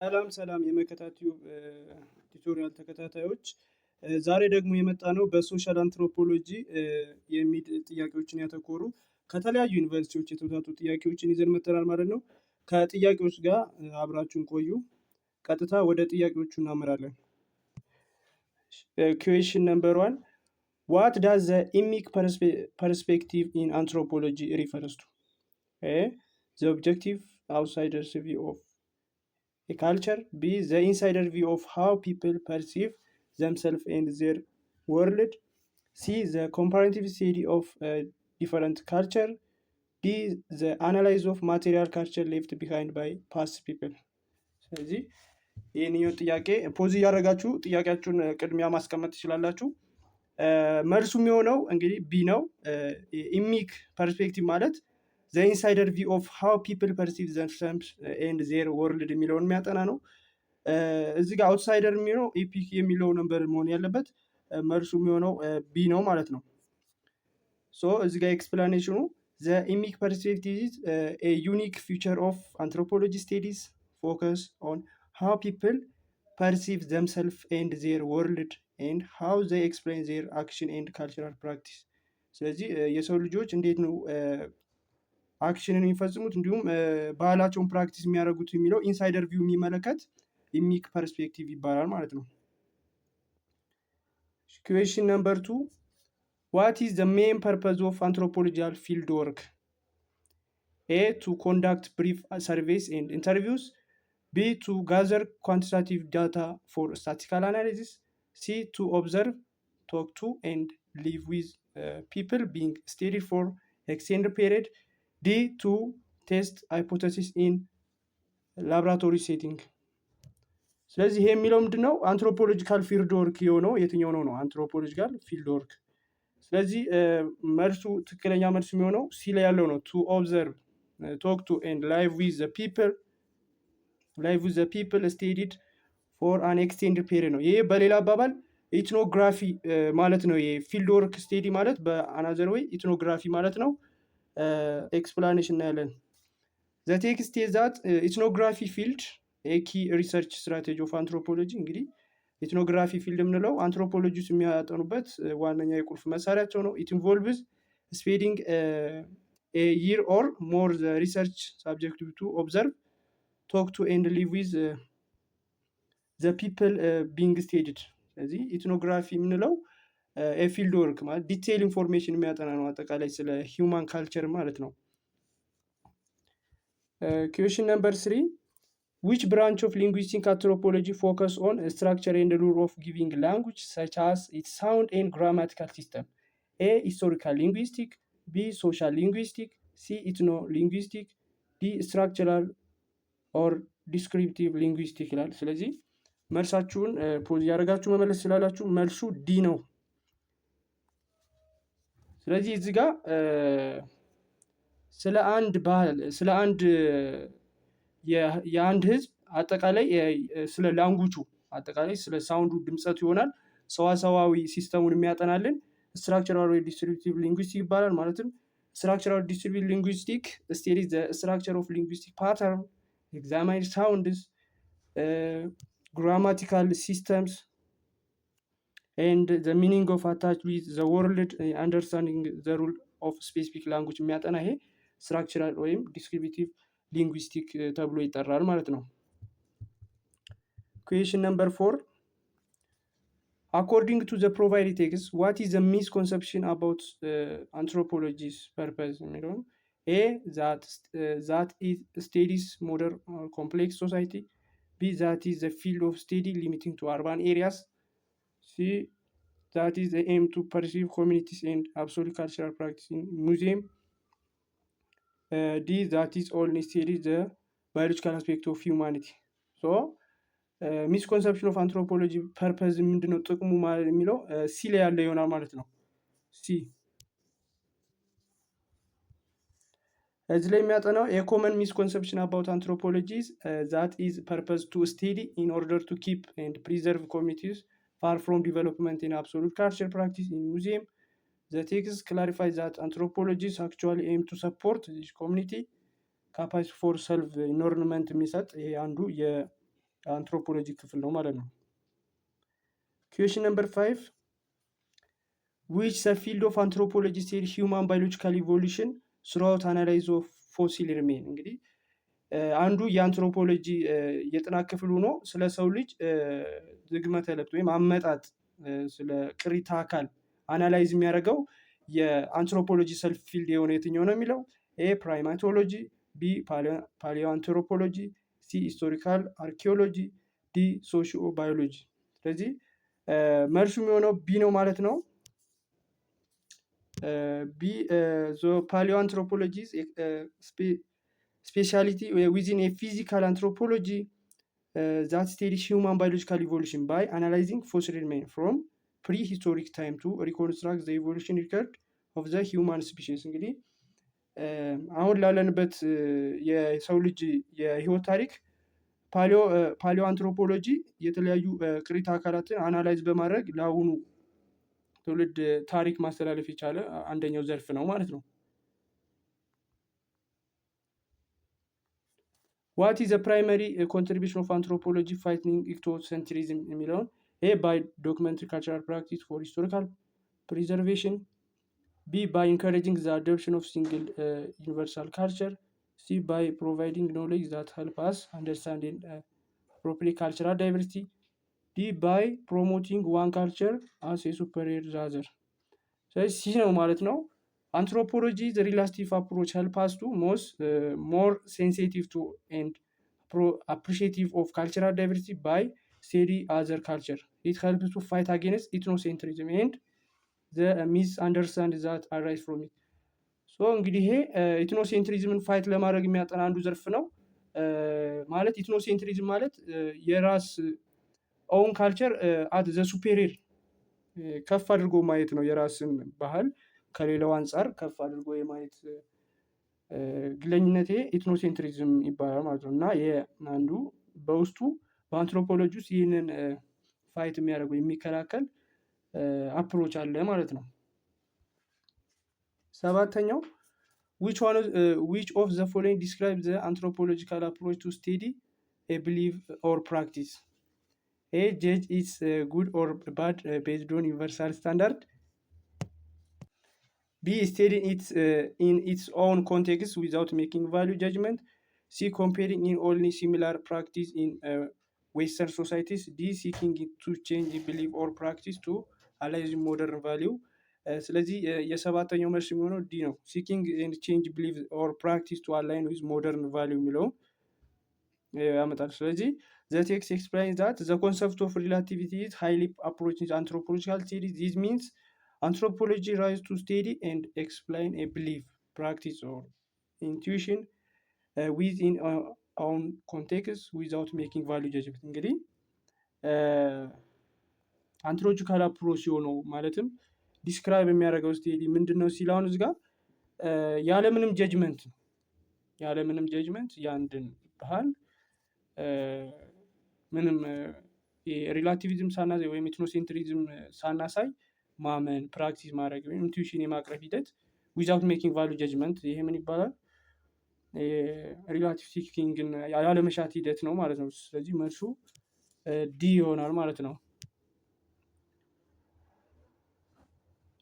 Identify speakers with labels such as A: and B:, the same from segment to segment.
A: ሰላም ሰላም የመከታ ቲዩብ tutorial ተከታታዮች፣ ዛሬ ደግሞ የመጣነው በ social anthropology የ mid ጥያቄዎችን ያተኮሩ ከተለያዩ ዩኒቨርሲቲዎች የተውጣጡ ጥያቄዎችን ይዘን መጥተናል ማለት ነው። ከጥያቄዎች ጋር አብራችሁን ቆዩ። ቀጥታ ወደ ጥያቄዎቹ እናመራለን። Question number 1: What does the emic perspective in anthropology refers to? A, the objective outsider's view of a culture. B, the insider view of how people perceive themselves and their world. C, the comparative study of different culture. D, the analysis of material culture left behind by past people። ስለዚህ ይህንኛው ጥያቄ pause እያደረጋችሁ ጥያቄያችሁን ቅድሚያ ማስቀመጥ ትችላላችሁ። መልሱ የሚሆነው እንግዲህ B ነው። Emic perspective ማለት the insider view of how people perceive themselves and their world የሚለውን የሚያጠና ነው። እዚህ ጋር outsider የሚለው epic የሚለው ነበር መሆን ያለበት። መልሱ የሚሆነው B ነው ማለት ነው። So እዚህ ጋር explanation ኑ the emic perspective is a unique feature of anthropology studies focus on how people perceive themselves and their world and how they explain their action and cultural practice። ስለዚህ የሰው ልጆች እንዴት ነው action ን የሚፈጽሙት እንዲሁም ባህላቸውን practice የሚያደርጉት የሚለው insider view የሚመለከት emic perspective ይባላል ማለት ነው። Question number 2: What is the main purpose of anthropological field work? A, to conduct brief surveys and interviews. B, to gather quantitative data for statistical analysis. C, to observe, talk to and live with people being studied for extended period. D, to test hypothesis in laboratory setting። ስለዚህ ይሄ የሚለው ምንድን ነው? Anthropological field work የሆነው የትኛው ነው ነው? Anthropological field work። ስለዚህ መልሱ ትክክለኛ መልሱ የሚሆነው C ላይ ያለው ነው። To observe, talk to and live with the people studied for an extended period ነው። ይሄ በሌላ አባባል ethnography ማለት ነው። ይሄ field work study ማለት በ another way ethnography ማለት ነው። Explanation እናያለን። The text that ethnography field key research strategy of anthropology። እንግዲህ ethnography field የምንለው አንትሮፖሎጂ ውስጥ የሚያጠኑበት ዋነኛ የቁልፍ መሳሪያቸው ነው። It involves spending year or more research subject to observe, talk to and live with the people being studied። ስለዚህ ethnography የምንለው field work ማለት detail information የሚያጠና ነው፣ አጠቃላይ ስለ human culture ማለት ነው። Question number 3: Which branch of linguistic anthropology focus on structure and rule of giving language, such as its sound and grammatical system? A, historical linguistic. B, social linguistic. C, ethno linguistic. D, structural or descriptive linguistic ይላል። ስለዚህ መልሳችሁን pause እያደረጋችሁ መመለስ ትችላላችሁ። መልሱ D ነው። ስለዚህ እዚህ ጋር ስለ አንድ ባህል፣ ስለ አንድ የአንድ ህዝብ አጠቃላይ ስለ language ኡ፣ አጠቃላይ ስለ sound ኡ ድምፀቱ ይሆናል። ሰዋሰዋዊ system ኡን የሚያጠናልን structural ወይ descriptive linguistic ይባላል። ማለትም structural descriptive linguistic study the structure of linguistic pattern, examine sounds, grammatical systems and the meaning of attach with the world, understanding the rule of specific language የሚያጠና ይሄ structural ወይም descriptive linguistic ተብሎ ይጠራል ማለት ነው። Question number 4: According to the provided text, what is the misconception about anthropology's purpose የሚለው? A, that studies modern complex society. B, that is the field of study limiting to urban areas. C, that is aim to preserve communities and absolute cultural practice in museum. D, that is only study the biological aspect of humanity። So misconception of anthropology purpose ምንድነው ጥቅሙ ማለት የሚለው C ላይ ያለ ይሆናል ማለት ነው። C እዚህ ላይ የሚያጠናው የ common misconception about anthropology that is purpose to study in order to keep and preserve communities far from development in absolute culture practice in museum. The text clarify that anthropologists actually aim to support this community capacity for self environment የሚሰጥ ይሄ አንዱ የ አንትሮፖሎጂ ክፍል ነው ማለት ነው። Question number 5: which subfield of anthropology study human biological evolution throughout analyze of fossil remain? እንግዲህ አንዱ የአንትሮፖሎጂ የጥናት ክፍል ሆኖ ስለ ሰው ልጅ ዝግመተ ለውጥ ወይም አመጣጥ ስለ ቅሪተ አካል analyze የሚያደርገው የ anthropology subfield የሆነ የትኛው ነው የሚለው። A, primatology፣ B, paleoanthropology፣ C, historical archaeology፣ D, sociobiology። ስለዚህ መልሱ የሚሆነው B ነው ማለት ነው። B, paleoanthropology, specialty within a physical anthropology that studies human biological evolution by analyzing fossil remain from prehistoric time to reconstruct the evolution record of the human species። እንግዲህ አሁን ላለንበት የሰው ልጅ የህይወት ታሪክ paleoanthropology የተለያዩ ቅሪተ አካላትን analyze በማድረግ ለአሁኑ ትውልድ ታሪክ ማስተላለፍ የቻለ አንደኛው ዘርፍ ነው ማለት ነው። What is primary contribution of anthropology fighting ethnocentrism የሚለውን። A, by documentary cultural practice for historical preservation፣ B, by encouraging the adoption of single universal culture፣ C, by providing knowledge that help us understand appropriate cultural diversity፣ D, by promoting one culture as a superior other። ስለዚህ C ነው ማለት ነው። Anthropology, the relative approach help us to most more sensitive to and appreciative of cultural diversity. By study other culture, it help to fight against ethnocentrism and the misunderstand that arise from it። So እንግዲህ ይሄ ethnocentrism ን fight ለማድረግ የሚያጠና አንዱ ዘርፍ ነው። ማለት ethnocentrism ማለት የራስ own culture at the superior ከፍ አድርጎ ማየት ነው። የራስን ባህል ከሌላው አንጻር ከፍ አድርጎ የማየት ግለኝነት ethnocentrism ይባላል ማለት ነው። እና ይሄ አንዱ በውስጡ በአንትሮፖሎጂ ውስጥ ይህንን fight የሚያደርገው የሚከላከል approach አለ ማለት ነው። ሰባተኛው፣ which of the following describe the anthropological approach to study a belief or practice? A, judge it's good or bad based on universal standard፣ B, study its in its own context without making value judgment፣ C, comparing in only similar practice in western societies፣ D, seeking to change belief or practice to align modern value። ስለዚህ የሰባተኛው መልስ የሚሆነው D ነው። Seeking and change belief or practice to align with modern value የሚለውን ያመጣል። ስለዚህ the text explain that the concept of relativity is highly approach anthropological theory. This means anthropology rise to study and explain a belief, practice or intuition within own context without making value judgment። እንግዲህ anthropological approach የሆነው ማለትም describe የሚያደርገው study ምንድን ነው ሲል አሁን እዚህ ጋር ያለምንም judgment ነው። ያለምንም judgment የአንድን ባህል ምንም relativism ሳናሳይ ወይም ethnocentrism ሳናሳይ ማመን፣ practice ማድረግ ወይም intuition የማቅረብ ሂደት without making value judgment ይሄ ምን ይባላል? Relative seeking ን ያለመሻት ሂደት ነው ማለት ነው። ስለዚህ መልሱ D ይሆናል ማለት ነው።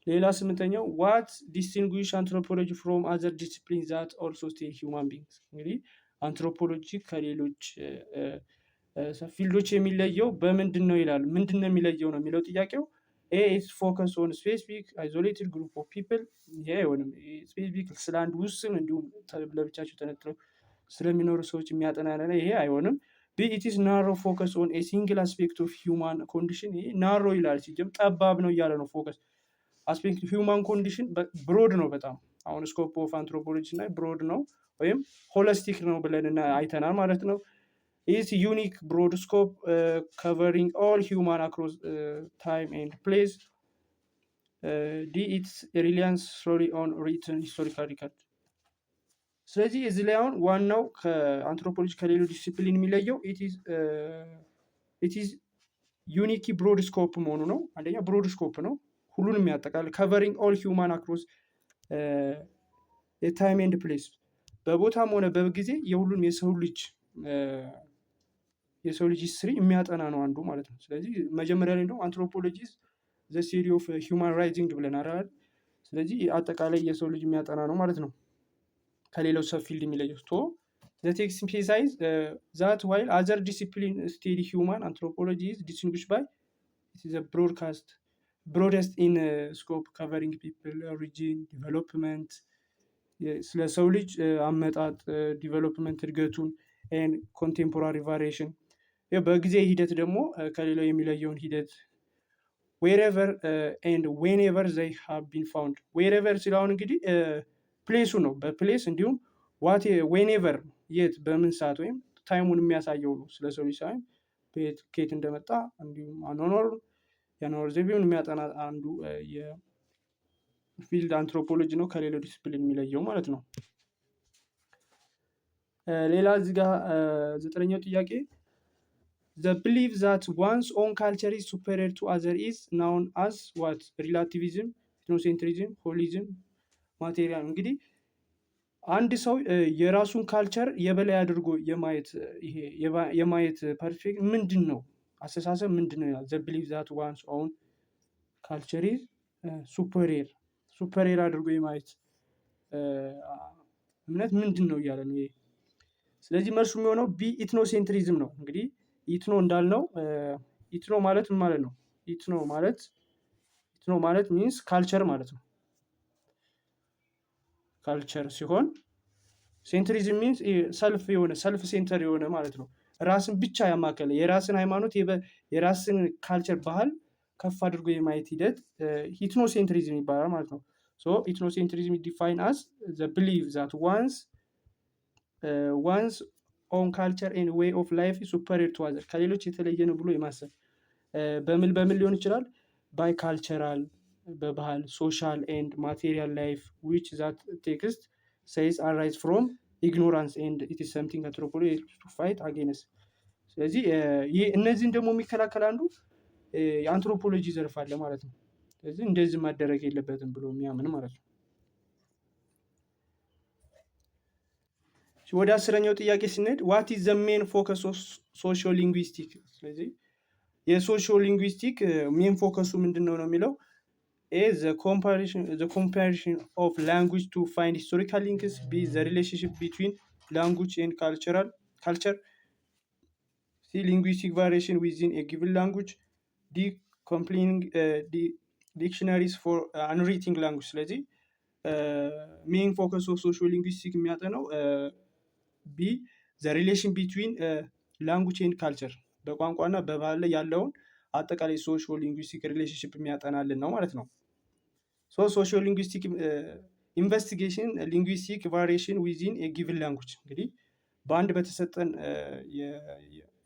A: ሌላ ስምንተኛው፣ what distinguish anthropology from other discipline that also study human beings? እንግዲህ አንትሮፖሎጂ ከሌሎች field ኦች የሚለየው በምንድን ነው ይላል። ምንድን ነው የሚለየው ነው የሚለው ጥያቄው። A, its focus on specific isolated group of people። ይሄ አይሆንም። Specific ስለ አንድ ውስን እንዲሁም ለብቻቸው ተነጥለው ስለሚኖሩ ሰዎች የሚያጠና ይሄ አይሆንም። B, its narrow focus on a single aspect of human condition። ይሄ narrow ይላል፣ ሲጀምር ጠባብ ነው እያለ ነው። Focus aspect human condition broad ነው በጣም። አሁን scope of anthropology ስናይ broad ነው ወይም holistic ነው ብለን አይተናል ማለት ነው። Is unique broad scope covering all human across time and place። D, its reliance solely on written historical record። ስለዚህ እዚህ ላይ አሁን ዋናው ከአንትሮፖሎጂ ከሌሎች ዲሲፕሊን የሚለየው its unique broad scope መሆኑ ነው። አንደኛ broad scope ነው፣ ሁሉንም ያጠቃልል፣ covering all human across time and place፣ በቦታም ሆነ በጊዜ የሁሉንም የሰው ልጅ የሰው ልጅ history የሚያጠና ነው አንዱ ማለት ነው። ስለዚህ መጀመሪያ ላይ እንደውም anthropology the study of human rising ብለን አይደል? ስለዚህ አጠቃላይ የሰው ልጅ የሚያጠና ነው ማለት ነው። ከሌላው subfield የሚለየው so the text emphasize that while other discipline study human, anthropology is distinguished by the broadcast broadest in scope, covering people origin, development፣ ስለ ሰው ልጅ አመጣጥ፣ development እድገቱን፣ contemporary variation በጊዜ ሂደት ደግሞ ከሌላው የሚለየውን ሂደት፣ wherever and whenever they have been found። Wherever ሲል እንግዲህ place ኡ ነው፣ በ place እንዲሁም what whenever የት በምን ሰዓት ወይም time ኡን የሚያሳየው ነው። ስለ ሰው ልጅ ሳይሆን ከየት እንደመጣ እንዲሁም አኗኗሩ የአኗኗር ዘይቤውን የሚያጠና አንዱ የ field anthropology ነው፣ ከሌላው ዲስፕሊን የሚለየው ማለት ነው። ሌላ እዚህ ጋር ዘጠነኛው ጥያቄ፣ the belief that one's own culture is superior to other is known as what? Relativism፣ ethnocentrism፣ holism፣ material። እንግዲህ አንድ ሰው የራሱን culture የበላይ አድርጎ የማየት ይሄ የማየት perspective ምንድን ነው? አስተሳሰብ ምንድን ነው? The belief that one's own culture is superior አድርጎ የማየት እምነት ምንድን ነው እያለ ነው ይሄ። ስለዚህ መልሱ የሚሆነው B ethnocentrism ነው። እንግዲህ ethno እንዳልነው ethno ማለት ምን ማለት ነው? Ethno ማለት means culture ማለት ነው። Culture ሲሆን centrism means self የሆነ self center የሆነ ማለት ነው። ራስን ብቻ ያማከለ የራስን ሃይማኖት የራስን culture ባህል ከፍ አድርጎ የማየት ሂደት ethnocentrism ይባላል ማለት ነው። So ethnocentrism define as the belief that one's own culture and way of life superior to other፣ ከሌሎች የተለየ ነው ብሎ የማሰብ። በምን በምን ሊሆን ይችላል? By cultural በባህል፣ social and material life, which that text says arise from ignorance and it is something anthropology to fight against። ስለዚህ ይህ እነዚህን ደግሞ የሚከላከል አንዱ የአንትሮፖሎጂ ዘርፍ አለ ማለት ነው። ስለዚህ እንደዚህ ማደረግ የለበትም ብሎ የሚያምን ማለት ነው። ወደ 10ኛው ጥያቄ ስንሄድ፣ what is the main focus of sociolinguistic? ስለዚህ የ sociolinguistic main focus ኡ ምንድን ነው ነው የሚለው። A, the comparison of language to find historical links፣ B, the relationship between language and cultural culture፣ C, linguistic variation within a given language፣ D, compiling dictionaries for unwritten language። ስለዚህ main focus of sociolinguistic የሚያጠነው B, the relation between language and culture፣ በቋንቋና በባህል ላይ ያለውን አጠቃላይ sociolinguistic relationship የሚያጠናልን ነው ማለት ነው። So sociolinguistic investigation linguistic variation within a given language። እንግዲህ በአንድ በተሰጠን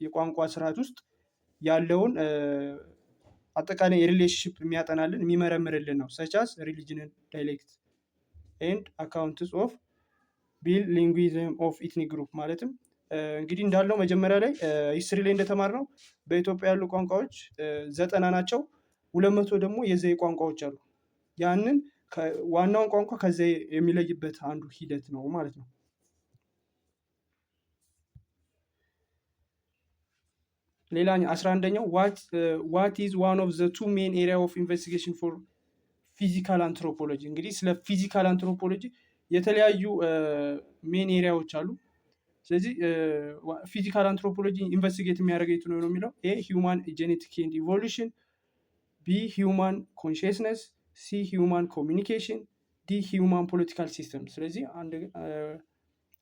A: የቋንቋ ስርዓት ውስጥ ያለውን አጠቃላይ የ relationship የሚያጠናልን የሚመረምርልን ነው። Such as religion, dialect and accounts of bilingualism of ethnic group። ማለትም እንግዲህ እንዳለው መጀመሪያ ላይ history ላይ እንደተማርነው በኢትዮጵያ ያሉ ቋንቋዎች 90 ናቸው። 200 ደግሞ የዘዬ ቋንቋዎች አሉ። ያንን ዋናውን ቋንቋ ከዘዬ የሚለይበት አንዱ ሂደት ነው ማለት ነው። ሌላኛው 11ኛው፣ what is one of the two main area of investigation for physical anthropology? እንግዲህ ስለ physical anthropology የተለያዩ main area ዎች አሉ። ስለዚህ physical anthropology investigate የሚያደርገው የቱ ነው ነው የሚለው። A, human genetic and evolution፣ B, human consciousness፣ C, human communication፣ D, human political system። ስለዚህ አንድ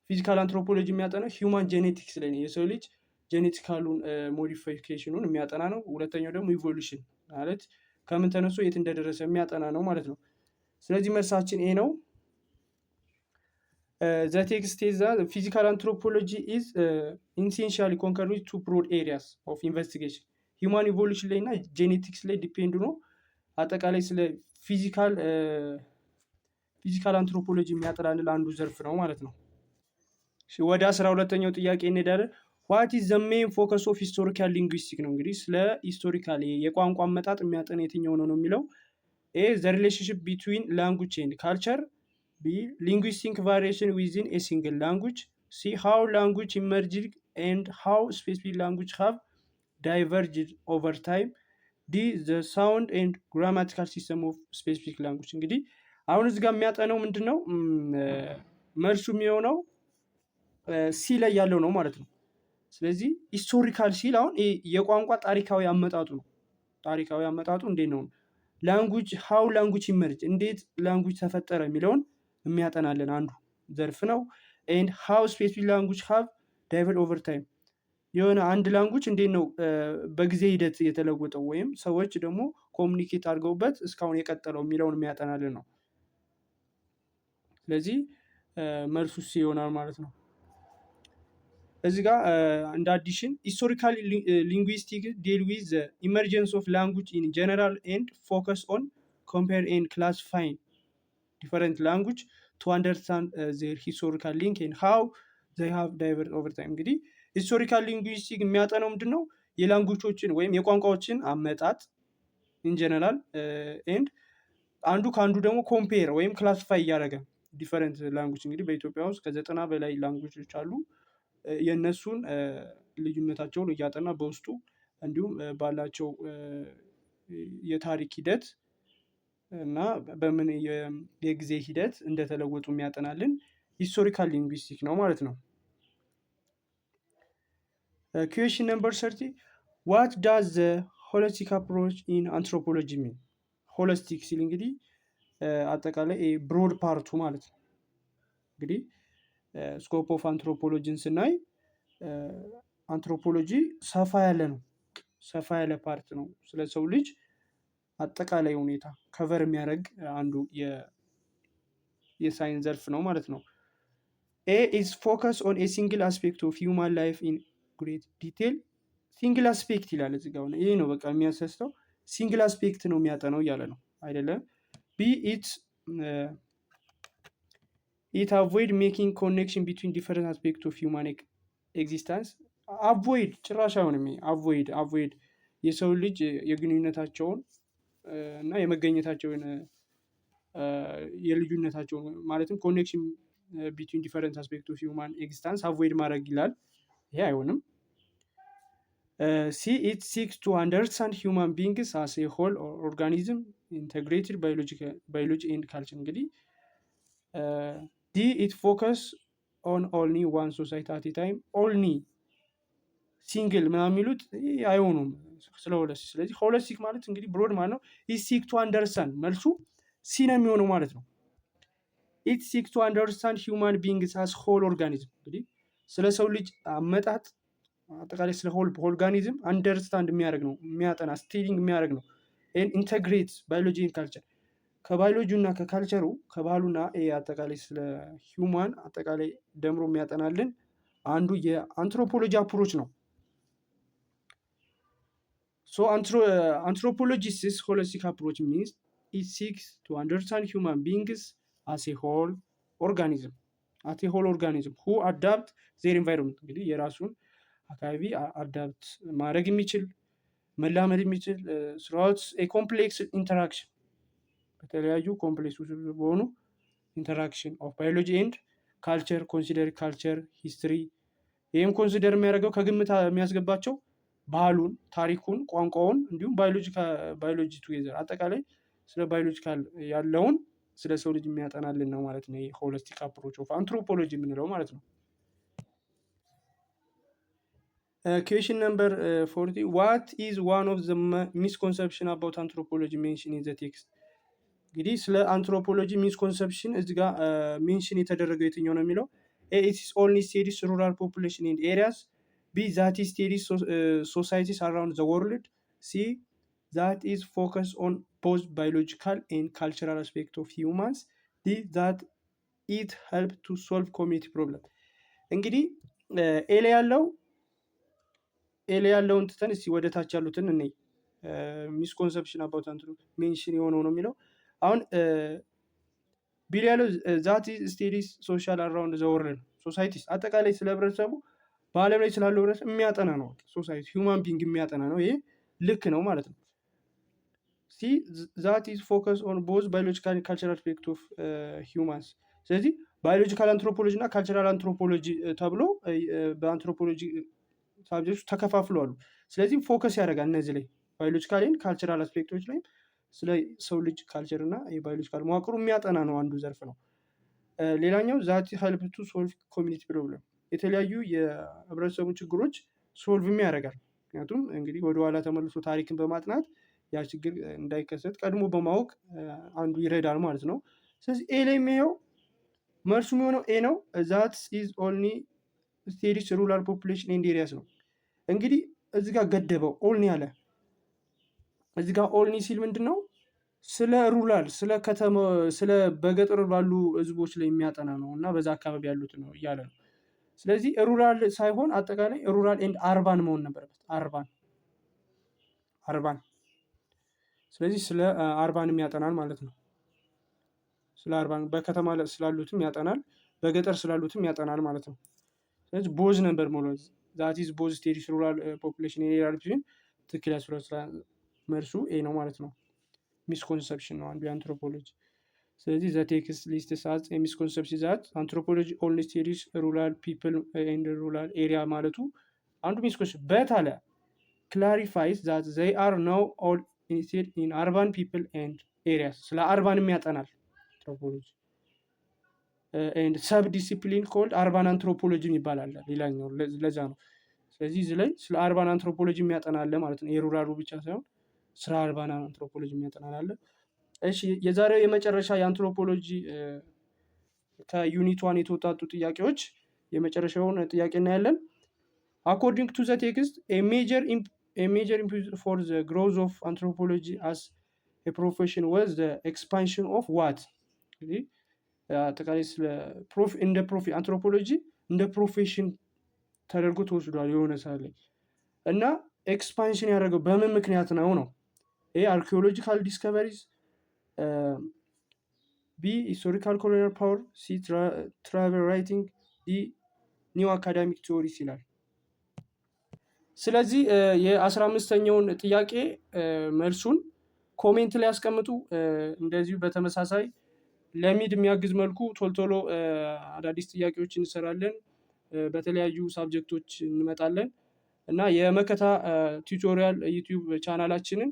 A: physical anthropology የሚያጠናው human genetics ላይ ነው። የሰው ልጅ genetical ኡን modification ኡን የሚያጠና ነው። ሁለተኛው ደግሞ evolution ማለት ከምን ተነስቶ የት እንደደረሰ የሚያጠና ነው ማለት ነው። ስለዚህ መልሳችን A ነው። The text physical anthropology is essentially concerned with two broad areas of investigation፣ human evolution ላይ እና genetics ላይ depend ነው። አጠቃላይ ስለ physical anthropology የሚያጠናልን አንዱ ዘርፍ ነው ማለት ነው። ወደ 12ኛው ጥያቄ እንሄዳለን። What is the main focus of historical linguistic ነው። እንግዲህ ስለ historical የቋንቋ አመጣጥ የሚያጠና የትኛው ነው ነው የሚለው። A, the relationship between language and culture፣ B, linguistic variation within a single language፣ C, how language emerged and how specific language have diverged over time. D, the sound and grammatical system of specific language። እንግዲህ አሁን እዚህ ጋር የሚያጠነው ምንድን ነው? መልሱ የሚሆነው C ላይ ያለው ነው ማለት ነው። ስለዚህ historical ሲል አሁን የቋንቋ ታሪካዊ አመጣጡ ነው። ታሪካዊ አመጣጡ እንዴት ነው? Language, how language emerge፣ እንዴት language ተፈጠረ የሚለውን የሚያጠናልን አንዱ ዘርፍ ነው። And how specific language have diverge over time፣ የሆነ አንድ language እንዴት ነው በጊዜ ሂደት የተለወጠው ወይም ሰዎች ደግሞ communicate አድርገውበት እስካሁን የቀጠለው የሚለውን የሚያጠናልን ነው። ስለዚህ መልሱ C ይሆናል ማለት ነው። እዚህ ጋር እንደ addition, historical linguistic deal with the emergence of language in general and focus on compare and classifying different language to understand their historical link and how they have diverge over time። እንግዲህ historical linguistic የሚያጠናው ምንድን ነው? የ language ኦችን ወይም የቋንቋዎችን አመጣጥ in general and አንዱ ከአንዱ ደግሞ compare ወይም classify እያደረገ different language። እንግዲህ በኢትዮጵያ ውስጥ ከ90 በላይ language ኦች አሉ። የእነሱን ልዩነታቸውን እያጠና በውስጡ እንዲሁም ባላቸው የታሪክ ሂደት እና በምን የጊዜ ሂደት እንደተለወጡ የሚያጠናልን historical linguistic ነው ማለት ነው። Question number 30. What does the holistic approach in anthropology mean? Holistic ሲል እንግዲህ አጠቃላይ broad part ኡ ማለት ነው። እንግዲህ scope of anthropology ን ስናይ አንትሮፖሎጂ ሰፋ ያለ ነው። ሰፋ ያለ part ነው። ስለ ሰው ልጅ አጠቃላይ ሁኔታ cover የሚያደርግ አንዱ የሳይንስ ዘርፍ ነው ማለት ነው። A is focus on a single aspect of human life in great detail። Single aspect ይላል እዚህ ጋር። ይሄ ነው በቃ የሚያሰስተው፣ single aspect ነው የሚያጠነው እያለ ነው አይደለም። B, it avoid making connection between different aspect of human existence። Avoid ጭራሽ አይሆንም። Avoid የሰው ልጅ የግንኙነታቸውን እና የመገኘታቸውን የልዩነታቸውን ማለትም connection between different aspect of human existence avoid ማድረግ ይላል። ይሄ አይሆንም። C, it seeks to understand human beings as a whole organism integrated biology and culture። እንግዲህ D, it focus on only one society at time፣ only single ምናምን የሚሉት አይሆኑም ስለ holistic። ስለዚህ holistic ማለት እንግዲህ broad ማለት ነው። It seek to understand፣ መልሱ C ነው የሚሆነው ማለት ነው። It seek to understand human beings as whole organism። እንግዲህ ስለ ሰው ልጅ አመጣጥ አጠቃላይ ስለ whole organism understand የሚያደርግ ነው፣ የሚያጠና፣ studying የሚያደርግ ነው። Integrate biology culture፣ ከባዮሎጂ እና ከ culture ኡ፣ ከባህሉና አጠቃላይ ስለ human አጠቃላይ ደምሮ የሚያጠናልን አንዱ የ anthropology approach ነው። So anthropologists' holistic approach means it seeks to understand human beings as a whole organism, at whole organism who adapt their environment። እንግዲህ የራሱን አካባቢ adapt ማድረግ የሚችል፣ መላመድ የሚችል throughout complex interaction፣ በተለያዩ complex በሆኑ interaction of biology and culture, consider culture, history። ይህም consider የሚያደርገው፣ ከግምት የሚያስገባቸው ባህሉን፣ ታሪኩን፣ ቋንቋውን እንዲሁም biology together አጠቃላይ ስለ biological ያለውን ስለ ሰው ልጅ የሚያጠናልን ነው ማለት ነው። Holistic approach of anthropology የምንለው ማለት ነው። Question number 40. What is one of the misconception about anthropology mention in the text? እንግዲህ ስለ anthropology misconception እዚህ ጋር mention የተደረገው የትኛው ነው የሚለው። A, it's only studies rural population in areas. B, that studies societies around the world. C, that is focus on both biological and cultural aspect of humans. D, that it help to solve community problem። እንግዲህ A ላይ ያለውን ትተን እስቲ ወደ ታች ያሉትን እኔ misconception about anthro mention የሆነው ነው የሚለው። አሁን B ላይ ያለው that studies social around the world ነው። Societies አጠቃላይ ስለ ህብረተሰቡ፣ በዓለም ላይ ስላለው ህብረተሰብ የሚያጠና ነው። Society, human being የሚያጠና ነው። ይሄ ልክ ነው ማለት ነው። C, that is focus on both biological cultural aspect of humans። ስለዚህ Biological anthropology እና cultural anthropology ተብሎ በ anthropology subject ኦች ተከፋፍለዋል። ስለዚህ focus ያደርጋል እነዚህ ላይ፣ biological፣ cultural aspect ኦች ላይ፣ ስለ ሰው ልጅ culture እና የ biological መዋቅሩ የሚያጠና ነው፣ አንዱ ዘርፍ ነው። ሌላኛው that help to solve community problem፣ የተለያዩ የህብረተሰቡ ችግሮች solve ም ያደርጋል። ምክንያቱም እንግዲህ ወደኋላ ተመልሶ ታሪክን በማጥናት ያ ችግር እንዳይከሰት ቀድሞ በማወቅ አንዱ ይረዳል ማለት ነው። ስለዚህ A ላይ የሚየው መልሱ የሚሆነው A ነው። That is only studies rural population and areas ነው። እንግዲህ እዚህ ጋር ገደበው፣ only አለ። እዚህ ጋር only ሲል ምንድን ነው? ስለ rural፣ ስለ ከተማ፣ ስለ በገጠር ባሉ ህዝቦች ላይ የሚያጠና ነው እና በዛ አካባቢ ያሉት ነው እያለ ነው። ስለዚህ rural ሳይሆን አጠቃላይ rural and urban መሆን ነበረበት። Urban, urban። ስለዚህ ስለ urban ም ያጠናል ማለት ነው። ስለ urban በከተማ ስላሉትም ያጠናል፣ በገጠር ስላሉትም ያጠናል ማለት ነው። ስለዚህ both ነበር ሞሎ፣ that is both studies rural population area ትክክል ያስብላል። መልሱ A ነው ማለት ነው። Misconception ነው አንዱ የአንትሮፖሎጂ። ስለዚህ the text lists as misconception that anthropology only studies rural people and rural area ማለቱ አንዱ misconception፣ but አለ clarifies that they are now all interested in urban people and areas። ስለ urban ም ያጠናል anthropology and sub discipline called urban anthropology ይባላል። ሌላኛው ለዛ ነው። ስለዚህ እዚህ ላይ ስለ urban anthropology የሚያጠናለ ማለት ነው። የ rural ኡ ብቻ ሳይሆን ስለ urban anthropology የሚያጠናለ። እሺ፣ የዛሬው የመጨረሻ የ anthropology ከ unit one የተወጣጡ ጥያቄዎች የመጨረሻውን ጥያቄ እናያለን። According to the text, major for the growth of anthropology as profession was the expansion of what? እንግዲህ አጠቃላይ ስለ እንደ አንትሮፖሎጂ እንደ profession ተደርጎ ተወስዷል የሆነ ሰዓት ላይ እና expansion ያደረገው በምን ምክንያት ነው ነው? A, archaeological discoveries፣ B, historical colonial power፣ C, travel writing፣ D, new academic theories ይላል። ስለዚህ የ15ኛውን ጥያቄ መልሱን comment ላይ ያስቀምጡ። እንደዚሁ በተመሳሳይ ለ mid የሚያግዝ መልኩ ቶሎ ቶሎ አዳዲስ ጥያቄዎች እንሰራለን። በተለያዩ subject ኦች እንመጣለን እና የመከታ Tutorial YouTube channel ኣችንን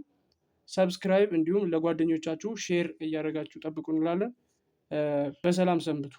A: subscribe እንዲሁም ለጓደኞቻችሁ share እያደረጋችሁ ጠብቁ እንላለን። በሰላም ሰንብቱ።